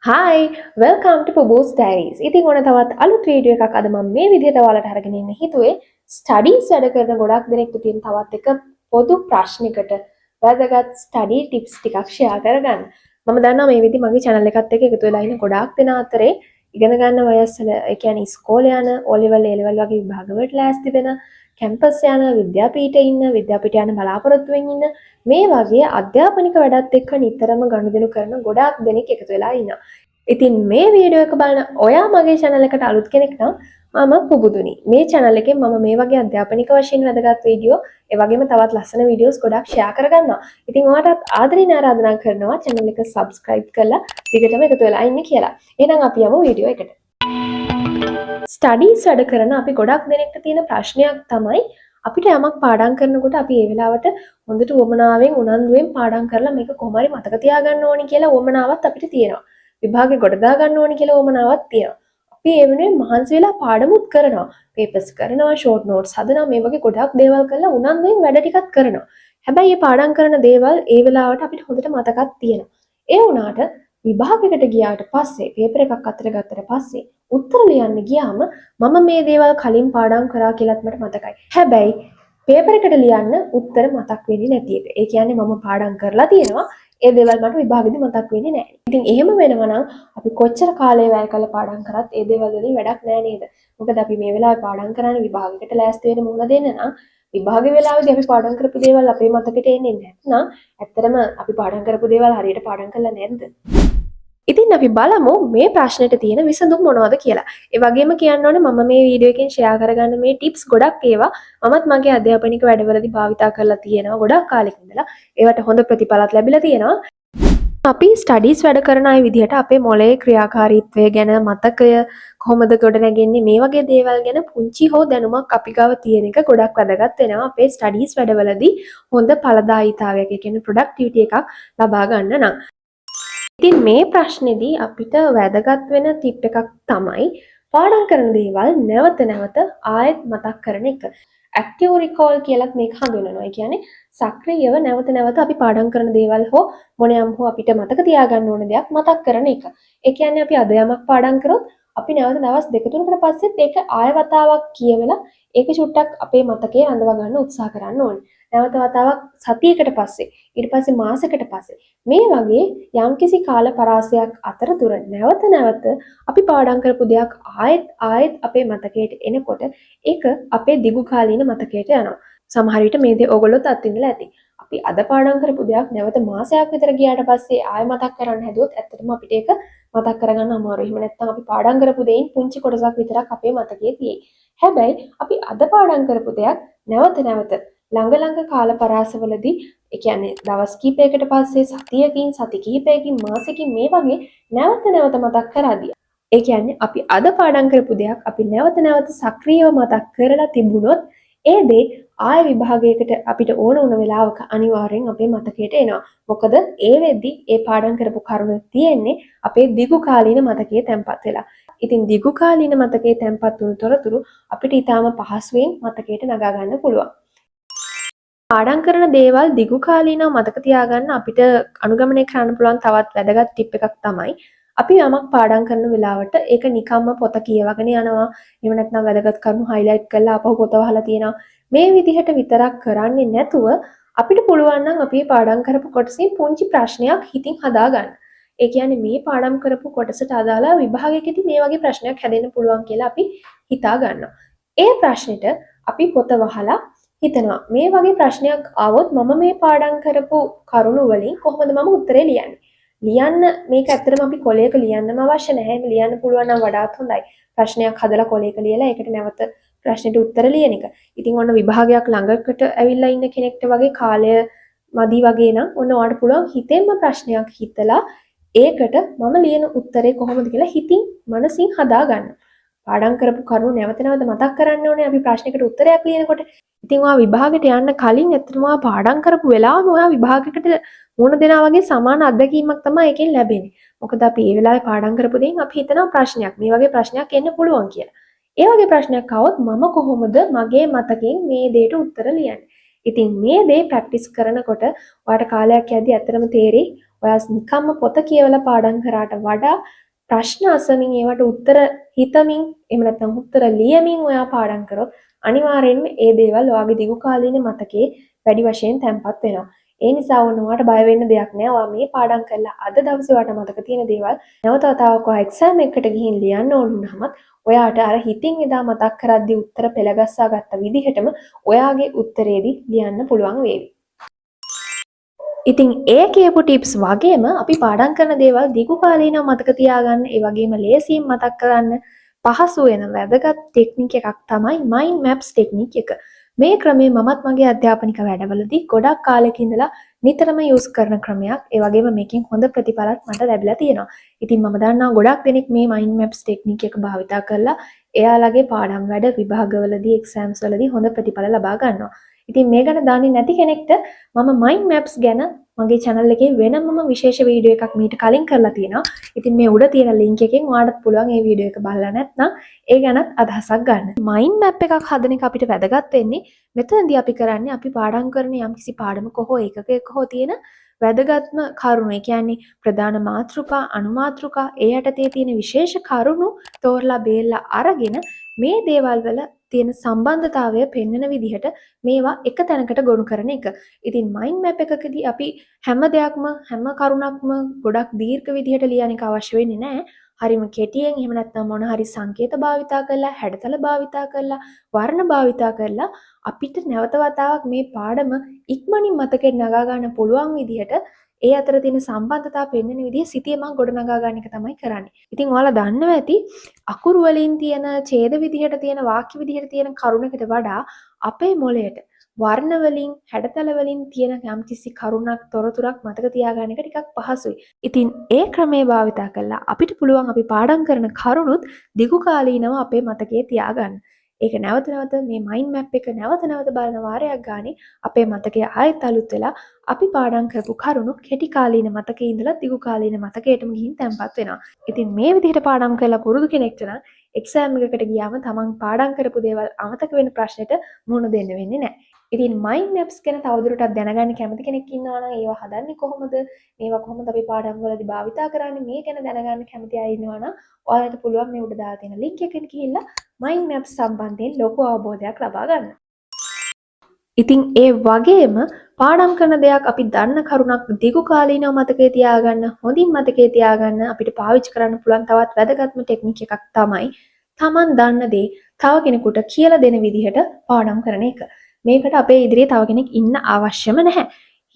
Hi, welcome to Pubu's Diaries. ඉතින් ඔන්න තවත් අලුත් වීඩියෝ එකක් අද මම මේ විදිහට ඔයාලට අරගෙන එන්න හිතුවේ. ස්ටඩීස් වැඩ කරන ගොඩක් දෙනෙක්ට තියෙන තවත් එක පොදු ප්‍රශ්නයකට වැදගත් ස්ටඩි ටිප්ස් ටිකක් ෂෙයා කරගන්න. මම දන්නවා මේ විදිහ මගේ channel එකත් එක්ක එකතු වෙලා ඉන්න ගොඩාක් දෙනා අතරේ ඉගෙන ගන්න වයස්වල, ඒ කියන්නේ ඉස්කෝලේ යන, O level, A level වගේ විභාග වලට ලෑස්ති වෙන, කැම්පස් යන, විද්‍යාපීඨ ඉන්න, විද්‍යාපීඨ යන බලාපොරොත්තුවෙන් ඉන්න, මේ වගේ අධ්‍යාපනික වැඩත් එක්ක නිතරම ගනුදෙනු කරන ගොඩාක් දෙනෙක් එකතු වෙලා ඉන්නවා. ඉතින් මේ වීඩියෝ එක බලන ඔයා මගේ channel එකට අලුත් කෙනෙක් නම් මම පුබුදුනි. මේ channel එකෙන් මම මේ වගේ අධ්‍යාපනික වශයෙන් වැදගත් වීඩියෝ, ඒ වගේම තවත් ලස්සන වීඩියෝස් ගොඩක් ෂෙයා කරගන්නවා. ඉතින් ඔයාටත් ආදරෙන් ආරාධනා කරනවා channel එක subscribe කරලා දිගටම එකතු වෙලා ඉන්න කියලා. එහෙනම් අපි යමු වීඩියෝ එකට. ස්ටඩීස් වැඩ කරන අපි ගොඩක් දෙනෙක්ට තියෙන ප්‍රශ්නයක් තමයි, අපිට යමක් පාඩම් කරනකොට අපි ඒ වෙලාවට හොඳට උවමනාවෙන්, උනන්දුවෙන් පාඩම් කරලා මේක කොහොම හරි මතක තියාගන්න ඕනි කියලා උවමනාවක් අපිට තියෙනවා. විභාගේ ගොඩ දා ගන්න ඕනි කියලා උවමනාවක් තියෙනවා. අපි ඒ වෙනුවෙන් මහන්සි වෙලා පාඩමුත් කරනවා. පේපර්ස් කරනවා, ෂෝට් නෝට්ස් හදනවා, මේ වගේ ගොඩක් දේවල් කරලා උනන්දුවෙන් වැඩ ටිකක් කරනවා. හැබැයි මේ පාඩම් කරන දේවල් ඒ වෙලාවට අපිට හොඳට මතකත් තියෙනවා. ඒ වුණාට විභාගයකට ගියාට පස්සේ, පේපර් එකක් අතට ගත්තට පස්සේ, උත්තර ලියන්න ගියාම මම මේ දේවල් කලින් පාඩම් කරා කියලත් මට මතකයි. හැබැයි පේපර් එකට ලියන්න උත්තර මතක් වෙන්නේ නැති එක. ඒ කියන්නේ මම පාඩම් කරලා තියෙනවා, ඒ දේවල් මට විභාගෙදි මතක් වෙන්නේ නැහැ. ඉතින් එහෙම වෙනවා නම් අපි කොච්චර කාලය වැය කරලා පාඩම් කරත් ඒ දේවල් වලින් වැඩක් නෑ නේද? මොකද අපි මේ වෙලාවේ පාඩම් කරන්නේ විභාගයකට ලෑස්ති වෙන්න, මුහුණ දෙන්න නම්, විභාග වෙලාවේදී අපි පාඩම් කරපු දේවල් අපේ මතකෙට එන්නේ නැත්නම් ඇත්තටම අපි පාඩම් කරපු දේවල් හරියට පාඩම් කරලා නැද්ද? ඉතින් අපි බලමු මේ ප්‍රශ්නෙට තියෙන විසඳුම් මොනවද කියලා. ඒ වගේම කියන්න ඕනේ, මම මේ වීඩියෝ එකෙන් ෂෙයා කරගන්න මේ ටිප්ස් ගොඩක් ඒවා මමත් මගේ අධ්‍යාපනික වැඩවලදී භාවිතා කරලා තියෙනවා ගොඩක් කාලෙක ඉඳලා. ඒවට හොඳ ප්‍රතිඵලත් ලැබිලා තියෙනවා. අපි ස්ටඩීස් වැඩ කරන අය විදිහට අපේ මොලේ ක්‍රියාකාරීත්වය ගැන, මතකය කොහොමද ගොඩනැගෙන්නේ, මේ වගේ දේවල් ගැන පුංචි හෝ දැනුමක් අපි ගාව තියෙන එක ගොඩක් වැදගත් වෙනවා අපේ ස්ටඩීස් වැඩවලදී හොඳ ඵලදායීතාවයක්, ඒ කියන්නේ ප්‍රොඩක්ටිවිටි එකක් ලබා ගන්න නම්. ඉතින් මේ ප්‍රශ්නේදී අපිට වැදගත් වෙන ටිප් එකක් තමයි පාඩම් කරන දේවල් නැවත නැවත ආයෙත් මතක් කරන එක. ඇක්ටිව් රිකෝල් කියලත් මේක හඳුන්වනවා. ඒ කියන්නේ සක්‍රියව නැවත නැවත අපි පාඩම් කරන දේවල් හෝ මොනයම් හෝ අපිට මතක තියාගන්න ඕන දෙයක් මතක් කරන එක. ඒ කියන්නේ අපි අද යමක් පාඩම් කරොත් අපි නැවත දවස් දෙක තුනකට පස්සෙත් ඒක ආය වතාවක් කියවලා ඒක චුට්ටක් අපේ මතකයේ රඳවා ගන්න උත්සාහ කරන්න ඕනේ. නැවත වතාවක් සතියකට පස්සේ, ඊට පස්සේ මාසෙකට පස්සේ, මේ වගේ යම්කිසි කාල පරාසයක් අතරතුර නැවත නැවත අපි පාඩම් කරපු දෙයක් ආයෙත් ආයෙත් අපේ මතකයට එනකොට ඒක අපේ දිගු කාලීන මතකයට යනවා. සමහර විට මේ දේ ඔයගොල්ලොත් අත්විඳලා ඇති. අපි අද පාඩම් කරපු දෙයක් නැවත මාසයක් විතර ගියාට පස්සේ ආයෙ මතක් කරන්න හැදුවොත් ඇත්තටම අපිට ඒක මතක් කරගන්න අමාරුයි. එහෙම නැත්නම් අපි පාඩම් කරපු දෙයින් පුංචි කොටසක් විතරක් අපේ මතකයේ තියෙයි. හැබැයි අපි අද පාඩම් කරපු දෙයක් නැවත නැවත ළඟ ළඟ කාල පරාසවලදී, ඒ කියන්නේ දවස් කිහිපයකට පස්සේ, සතියකින්, සති කිහිපයකින්, මාසෙකින්, මේ වගේ නැවත නැවත මතක් කරද්දී, ඒ කියන්නේ අපි අද පාඩම් කරපු දෙයක් අපි නැවත නැවත සක්‍රියව මතක් කරලා තිබුණොත් ඒ දේ ආය විභාගයකට අපිට ඕන වුණ වෙලාවක අනිවාර්යෙන් අපේ මතකයට එනවා. මොකද ඒ වෙද්දි ඒ පාඩම් කරපු කරුණ තියෙන්නේ අපේ දිගු කාලීන මතකයේ තැන්පත් වෙලා. ඉතින් දිගු කාලීන මතකයේ තැන්පත් වුණු තොරතුරු අපිට ඉතාම පහසුවෙන් මතකයට නගා ගන්න පුළුවන්. පාඩම් කරන දේවල් දිගු කාලීනව මතක තියාගන්න අපිට අනුගමනය කරන්න පුළුවන් තවත් වැදගත් ටිප් එකක් තමයි, අපි යමක් පාඩම් කරන වෙලාවට ඒක නිකම්ම පොත කියවගෙන යනවා, එහෙම නැත්නම් වැදගත් කරුණු හයිලයිට් කරලා ආපහු පොත වහලා තියෙනවා, මේ විදිහට විතරක් කරන්නේ නැතුව අපිට පුළුවන් නම් අපි පාඩම් කරපු කොටසින් පුංචි ප්‍රශ්නයක් හිතින් හදාගන්න. ඒ කියන්නේ මේ පාඩම් කරපු කොටසට අදාළ විභාගයකදී මේ වගේ ප්‍රශ්නයක් හැදෙන්න පුළුවන් කියලා අපි හිතා ගන්නවා. ඒ ප්‍රශ්නෙට අපි පොත වහලා හිතනවා, මේ වගේ ප්‍රශ්නයක් ආවොත් මම මේ පාඩම් කරපු කරුණු වලින් කොහොමද මම උත්තරේ ලියන්නේ? ලියන්න මේක ඇත්තටම අපි කොලයක ලියන්නම අවශ්‍ය නැහැ. එහෙම ලියන්න පුළුවන් නම් වඩාත් හොඳයි. ප්‍රශ්නයක් හදලා කොලයක ලියලා ඒකට නැවත ප්‍රශ්නෙට උත්තර ලියන එක. ඉතින් ඔන්න විභාගයක් ළඟකට ඇවිල්ලා ඉන්න කෙනෙක්ට වගේ කාලය මදි වගේ නම් ඔන්න ඔයාලට පුළුවන් හිතෙන්ම ප්‍රශ්නයක් හිතලා ඒකට මම ලියන උත්තරේ කොහොමද කියලා හිතින් මනසින් හදා ගන්න. පාඩම් කරපු කරුණු නැවත නැවත මතක් කරන්න ඕනේ අපි ප්‍රශ්නයකට උත්තරයක් ලියනකොට. ඉතින් ඔයා විභාගෙට යන්න කලින් ඇත්තටම ඔයා පාඩම් කරපු වෙලාවම ඔයා විභාගයකට මුහුණ දෙනවා වගේ සමාන අත්දැකීමක් තමයි ඒකෙන් ලැබෙන්නේ. මොකද අපි ඒ වෙලාවේ පාඩම් කරපු දෙයින් අපි හිතනවා ප්‍රශ්නයක්, මේ වගේ ප්‍රශ්නයක් එන්න පුළුවන් කියලා. ඒ වගේ ප්‍රශ්නයක් ආවොත් මම කොහොමද මගේ මතකයෙන් මේ දේට උත්තර ලියන්නේ? ඉතින් මේ දේ ප්‍රැක්ටිස් කරනකොට ඔයාට කාලයක් යද්දි ඇත්තටම තේරෙයි ඔයා නිකම්ම පොත කියවලා පාඩම් කරාට වඩා ප්‍රශ්න අසමින් ඒවට උත්තර හිතමින් එහෙම නැත්නම් උත්තර ලියමින් ඔයා පාඩම් කරොත් අනිවාර්යෙන්ම ඒ දේවල් ඔයාගේ දිගු කාලීන මතකයේ වැඩි වශයෙන් තැන්පත් වෙනවා. ඒ නිසා ඕන ඔයාට බය වෙන්න දෙයක් නෑ. ඔයා මේ පාඩම් කරලා අද දවසේ ඔයාට මතක තියෙන දේවල් නැවත වතාවක් ඔයා එක්සෑම් එකකට ගිහින් ලියන්න ඕන වුණාමත් ඔයාට අර හිතින් එදා මතක් කරද්දි උත්තර පෙළගස්සා ගත්ත විදිහටම ඔයාගේ උත්තරේදී ලියන්න පුළුවන් වේවි. ඉතින් ඒ කියපු ටිප්ස් වගේම අපි පාඩම් කරන දේවල් දිගු කාලීනව මතක තියාගන්න, ඒ වගේම ලේසියෙන් මතක් කරන්න පහසු වෙන වැදගත් ටෙක්නික් එකක් තමයි මයින්ඩ් මැප්ස් ටෙක්නික් එක. මේ ක්‍රමය මමත් මගේ අධ්‍යාපනික වැඩවලදී ගොඩක් කාලෙක ඉඳලා නිතරම යූස් කරන ක්‍රමයක්. ඒ වගේම මේකෙන් හොඳ ප්‍රතිඵලත් මට ලැබිලා තියෙනවා. ඉතින් මම දන්නවා ගොඩක් දෙනෙක් මේ මයින්ඩ් මැප්ස් ටෙක්නික් එක භාවිතා කරලා එයාලගේ පාඩම් වැඩ විභාගවලදී එක්සෑම්ස් වලදී හොඳ ප්‍රතිඵල ලබා ගන්නවා. ඉතින් මේ ගැන දන්නේ නැති කෙනෙක්ට මම මයින්ඩ් මැප්ස් ගැන මගේ channel එකේ වෙනමම විශේෂ වීඩියෝ එකක් මීට කලින් කරලා තියෙනවා. ඉතින් මේ උඩ තියෙන link එකෙන් ඔයාලට පුළුවන් ඒ වීඩියෝ එක බලලා නැත්නම් ඒ ගැනත් අදහසක් ගන්න. මයින්ඩ් මැප් එකක් හදන එක අපිට වැදගත් වෙන්නේ මෙතනදී අපි කරන්නේ අපි පාඩම් කරන යම්කිසි පාඩමක හෝ ඒකකයක හෝ තියෙන වැදගත්ම කරුණු, ඒ කියන්නේ ප්‍රධාන මාතෘකා, අනුමාතෘකා, ඒ යටතේ තියෙන විශේෂ කරුණු තෝරලා බේරලා අරගෙන මේ දේවල් වල තියෙන සම්බන්ධතාවය පෙන්වන විදිහට මේවා එක තැනකට ගොනු කරන එක. ඉතින් මයින්ඩ් මැප් එකකදී අපි හැම දෙයක්ම හැම කරුණක්ම ගොඩක් දීර්ඝ විදිහට ලියන එක අවශ්‍ය වෙන්නේ නැහැ. හරිම කෙටියෙන් එහෙම නැත්නම් මොන හරි සංකේත භාවිතා කරලා, හැඩතල භාවිතා කරලා, වර්ණ භාවිතා කරලා අපිට නැවත වතාවක් මේ පාඩම ඉක්මනින් මතකයට නගා ගන්න පුළුවන් විදිහට ඒ අතර තියෙන සම්බන්ධතා පෙන්වන විදිහ සිතියමක් ගොඩනගා ගන්න එක තමයි කරන්නේ. ඉතින් ඔයාලා දන්නවා ඇති අකුරු වලින් තියෙන ඡේද විදිහට තියෙන වාක්‍ය විදිහට තියෙන කරුණකට වඩා අපේ මොළයට වර්ණ වලින් හැඩතල වලින් තියෙන යම්කිසි කරුණක් තොරතුරක් මතක තියාගන්න එක ටිකක් පහසුයි. ඉතින් ඒ ක්‍රමය භාවිතා කරලා අපිට පුළුවන් අපි පාඩම් කරන කරුණුත් දිගු කාලීනව අපේ මතකයේ තියාගන්න. ඒක නැවත නැවත මේ මයින්ඩ් මැප් එක නැවත නැවත බලන වාරයක් ගානේ අපේ මතකය ආයෙත් අලුත් වෙලා අපි පාඩම් කරපු කරුණු කෙටි කාලීන මතකයේ ඉඳලා දිගු කාලීන මතකයටම ගිහින් තැම්පත් වෙනවා. ඉතින් මේ විදිහට පාඩම් කරලා පුරුදු කෙනෙක්ට නම් එක්සෑම් එකකට ගියාම තමන් පාඩම් කරපු දේවල් අමතක වෙන ප්‍රශ්නෙට මුහුණ දෙන්න වෙන්නේ නැහැ. ඉතින් මයින්ඩ් මැප්ස් ගැන තවදුරටත් දැනගන්න කැමති කෙනෙක් ඉන්නවා නම් ඒවා හදන්නේ කොහොමද, මේවා කොහොමද අපි පාඩම් වලදී භාවිතා කරන්නේ, මේ ගැන දැනගන්න කැමති අය ඉන්නවා නම් ඔයාලට පුළුවන් මේ උඩ දාලා තියෙන ලින්ක් එකෙන් ගිහිල්ලා මයින්ඩ් මැප්ස් සම්බන්ධයෙන් ලොකු අවබෝධයක් ලබා ගන්න. ඉතින් ඒ වගේම පාඩම් කරන දෙයක් අපි දන්න කරුණක් දිගු කාලීනව මතකයේ තියාගන්න, හොඳින් මතකයේ තියාගන්න අපිට පාවිච්චි කරන්න පුළුවන් තවත් වැදගත්ම ටෙක්නික් එකක් තමයි තමන් දන්න දේ තව කෙනෙකුට කියලා දෙන විදිහට පාඩම් කරන එක. මේකට අපේ ඉදිරියේ තව කෙනෙක් ඉන්න අවශ්‍යම නැහැ.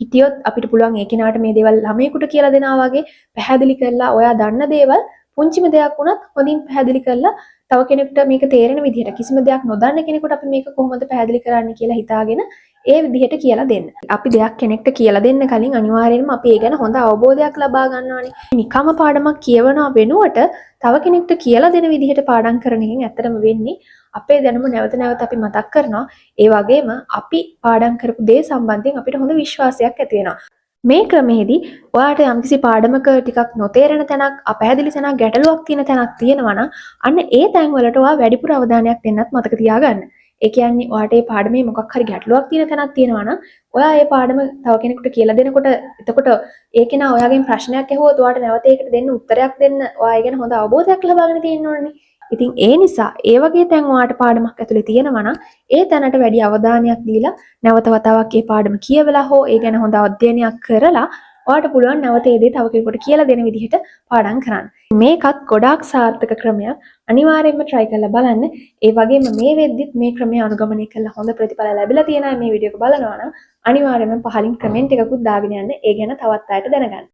හිටියොත් අපිට පුළුවන් ඒ කෙනාට මේ දේවල් ළමයෙකුට කියලා දෙනවා වගේ පැහැදිලි කරලා ඔයා දන්න දේවල් පුංචිම දෙයක් වුණත් හොඳින් පැහැදිලි කරලා තව කෙනෙකුට මේක තේරෙන විදිහට, කිසිම දෙයක් නොදන්න කෙනෙකුට අපි මේක කොහොමද පැහැදිලි කරන්නේ කියලා හිතාගෙන ඒ විදිහට කියලා දෙන්න. අපි දෙයක් කෙනෙක්ට කියලා දෙන්න කලින් අනිවාර්යයෙන්ම අපි ඒ ගැන හොඳ අවබෝධයක් ලබා ගන්නවානේ. නිකම්ම පාඩමක් කියවනවා වෙනුවට තව කෙනෙක්ට කියලා දෙන විදිහට පාඩම් කරන එකෙන් ඇත්තටම වෙන්නේ අපේ දැනුම නැවත නැවත අපි මතක් කරනවා. ඒ වගේම අපි පාඩම් කරපු දේ සම්බන්ධයෙන් අපිට හොඳ විශ්වාසයක් ඇති වෙනවා. මේ ක්‍රමයේදී ඔයාට යම්කිසි පාඩමක ටිකක් නොතේරෙන තැනක්, අපැහැදිලි තැනක්, ගැටලුවක් තියෙන තැනක් තියෙනවා නම් අන්න ඒ තැන්වලට ඔයා වැඩිපුර අවධානයක් දෙන්නත් මතක තියාගන්න. ඒ කියන්නේ ඔයාට ඒ පාඩමේ මොකක් හරි ගැටලුවක් තියෙන තැනක් තියෙනවා නම් ඔයා ඒ පාඩම තව කෙනෙකුට කියලා දෙනකොට එතකොට ඒ කෙනා ඔයාගෙන් ප්‍රශ්නයක් ඇහුවොත් ඔයාට නැවත ඒකට දෙන්න උත්තරයක් දෙන්න ඔයා ඒ ගැන හොඳ අවබෝධයක් ලබාගෙන තියෙන්න ඕනනේ. ඉතින් ඒ නිසා ඒ වගේ තැන් ඔයාට පාඩමක් ඇතුලේ තියෙනවා නම් ඒ තැනට වැඩි අවධානයක් දීලා නැවත වතාවක් ඒ පාඩම කියවලා හෝ ඒ ගැන හොඳ අධ්‍යයනයක් කරලා ඔයාට පුළුවන් නැවත ඒ දේ තව කෙනෙකුට කියලා දෙන විදිහට පාඩම් කරන්න. මේකත් ගොඩාක් සාර්ථක ක්‍රමයක්. අනිවාර්යයෙන්ම try කරලා බලන්න. ඒ වගේම මේ වෙද්දිත් මේ ක්‍රමය අනුගමනය කරලා හොඳ ප්‍රතිඵල ලැබිලා තියෙන අය මේ වීඩියෝ එක බලනවා නම් අනිවාර්යයෙන්ම පහලින් කමෙන්ට් එකකුත් දාගෙන යන්න. ඒ ගැන තවත් අයට දැනගන්න.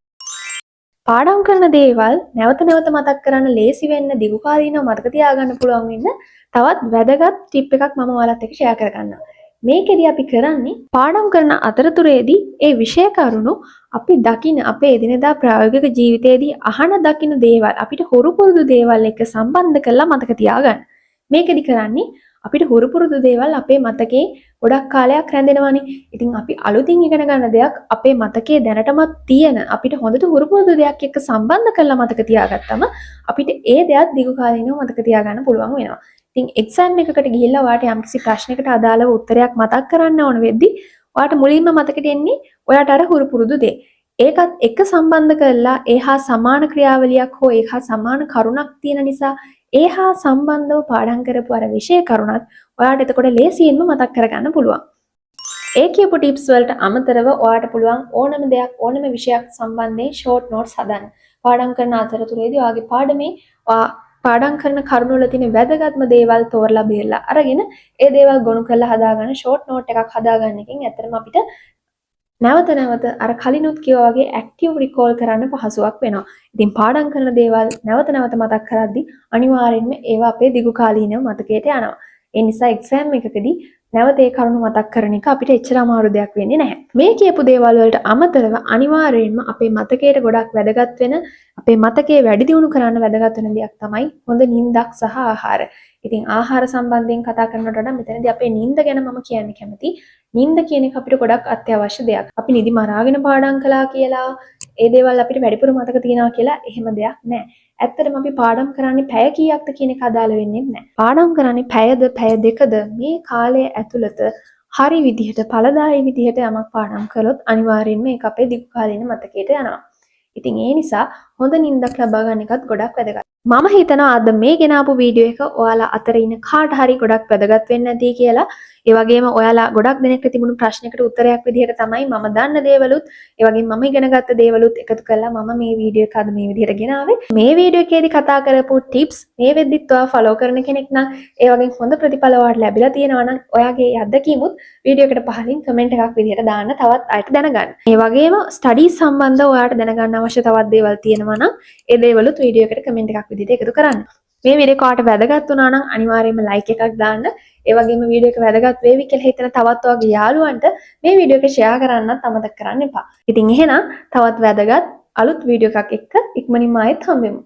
පාඩම් කරන දේවල් නැවත නැවත මතක් කරන්න ලේසි වෙන්න, දිගු කාලීනව මතක තියාගන්න පුළුවන් වෙන්න තවත් වැදගත් ටිප් එකක් මම ඔයාලත් එක්ක ෂෙයා කරගන්නවා. මේකෙදි අපි කරන්නේ පාඩම් කරන අතරතුරේදී ඒ විෂය කරුණු අපි දකින අපේ එදිනෙදා ප්‍රායෝගික ජීවිතයේදී අහන දකින දේවල් අපිට හුරු පුරුදු දේවල් එක්ක සම්බන්ධ කරලා මතක තියාගන්න. මේකෙදි කරන්නේ අපිට හුරු පුරුදු දේවල් අපේ මතකේ ගොඩක් කාලයක් රැඳෙනවනේ. ඉතින් අපි අලුතින් ඉගෙන ගන්න දෙයක් අපේ මතකයේ දැනටමත් තියෙන අපිට හොඳට හුරු පුරුදු දෙයක් එක්ක සම්බන්ධ කරලා මතක තියාගත්තම අපිට ඒ දෙයත් දිගු කාලීනව මතක තියාගන්න පුළුවන් වෙනවා. ඉතින් එක්සෑම් එකකට ගිහිල්ලා ඔයාට යම්කිසි ප්‍රශ්නයකට අදාළව උත්තරයක් මතක් කරන්න ඕන වෙද්දි ඔයාට මුලින්ම මතකට එන්නේ ඔයාට අර හුරු පුරුදු දේ. ඒකත් එක්ක සම්බන්ධ කරලා ඒ හා සමාන ක්‍රියාවලියක් හෝ ඒ හා සමාන කරුණක් තියෙන නිසා ඒ හා සම්බන්ධව පාඩම් කරපු අර විෂය කරුණත් ඔයාට එතකොට ලේසියෙන්ම මතක් කරගන්න පුළුවන්. ඒ කියපු ටිප්ස් වලට අමතරව ඔයාට පුළුවන් ඕනම දෙයක්, ඕනම විෂයක් සම්බන්ධයෙන් ෂෝට් නෝට්ස් හදන්න. පාඩම් කරන අතරතුරේදී ඔයාගේ පාඩමේ ඔයා පාඩම් කරන කරුණු වල තියෙන වැදගත්ම දේවල් තෝරලා බේරලා අරගෙන ඒ දේවල් ගොනු කරලා හදාගන්න ෂෝට් නෝට් එකක් හදාගන්න එකෙන් ඇත්තටම අපිට නැවත නැවත අර කලිනුත් කිව්වා වගේ ඇක්ටිව් රිකෝල් කරන්න පහසුවක් වෙනවා. ඉතින් පාඩම් කරන දේවල් නැවත නැවත මතක් කරද්දි අනිවාර්යෙන්ම ඒවා අපේ දිගු කාලීනව මතකයට යනවා. ඒ නිසා එක්සෑම් එකකදී නැවත ඒ කරුණු මතක් කරන එක අපිට එච්චර අමාරු දෙයක් වෙන්නේ නැහැ. මේ කියපු දේවල් වලට අමතරව අනිවාර්යයෙන්ම අපේ මතකයට ගොඩක් වැදගත් වෙන, අපේ මතකය වැඩි දියුණු කරන්න වැදගත් වෙන දෙයක් තමයි හොඳ නින්දක් සහ ආහාර. ඉතින් ආහාර සම්බන්ධයෙන් කතා කරනවට වඩා මෙතනදී අපේ නින්ද ගැන මම කියන්න කැමතියි. නින්ද කියන එක අපිට ගොඩක් අත්‍යවශ්‍ය දෙයක්. අපි නිදි මරාගෙන පාඩම් කළා කියලා ඒ දේවල් අපිට වැඩිපුර මතක තියනවා කියලා එහෙම දෙයක් නෑ. ඇත්තටම අපි පාඩම් කරන්නේ පැය කීයක්ද කියන එක අදාළ වෙන්නේ නෑ. පාඩම් කරන්නේ පැයද පැය දෙකද, මේ කාලය ඇතුළත හරි විදිහට, ඵලදායී විදිහට යමක් පාඩම් කළොත් අනිවාර්යෙන්ම ඒක අපේ දිගු කාලීන මතකයට යනවා. ඉතින් ඒ නිසා හොඳ නින්දක් ලබා ගන්න එකත් ගොඩක් වැදගත්. මම හිතනවා අද මේ ගෙනාපු වීඩියෝ එක ඔයාලා අතර ඉන්න කාට හරි ගොඩක් වැදගත් වෙන්න ඇති කියලා. ඒ වගේම ඔයාලා ගොඩක් දෙනෙක්ට තිබුණු ප්‍රශ්නයකට උත්තරයක් විදිහට තමයි මම දන්න දේවලුත්, ඒ වගේම මම ඉගෙන ගත්ත දේවලුත් එකතු කරලා මම මේ වීඩියෝ එක අද මේ විදිහට ගෙනාවේ. මේ වීඩියෝ එකේදී කතා කරපු ටිප්ස් මේ වෙද්දිත් ඔයා ෆලෝ කරන කෙනෙක් නම්, ඒ වගේම හොඳ ප්‍රතිඵල ඔයාලට ලැබිලා තියෙනවා නම්, ඔයාගේ අත්දැකීමුත් වීඩියෝ එකට පහලින් කමෙන්ට් එකක් විදිහට දාන්න තවත් අයට දැනගන්න. ඒ වගේම ස්ටඩීස් සම්බන්ධව ඔයාට දැනගන්න අවශ්‍ය තවත් දේවල් තියෙනවා නම් ඒ දේවලුත් වීඩියෝ එකට කමෙන්ට් එකක් විදිහට එකතු කරන්න. මේ වීඩියෝ එක ඔයාට වැදගත් වුණා නම් අනිවාර්යයෙන්ම ලයික් එකක් දාන්න. ඒ වගේම වීඩියෝ එක වැදගත් වේවි කියලා හිතන තවත් ඔයාගේ යාළුවන්ට මේ වීඩියෝ එක ෂෙයා කරන්නත් අමතක කරන්න එපා. ඉතින් එහෙනම් තවත් වැදගත් අලුත් වීඩියෝ එකක් එක්ක ඉක්මනින්ම ආයෙත් හම්බෙමු.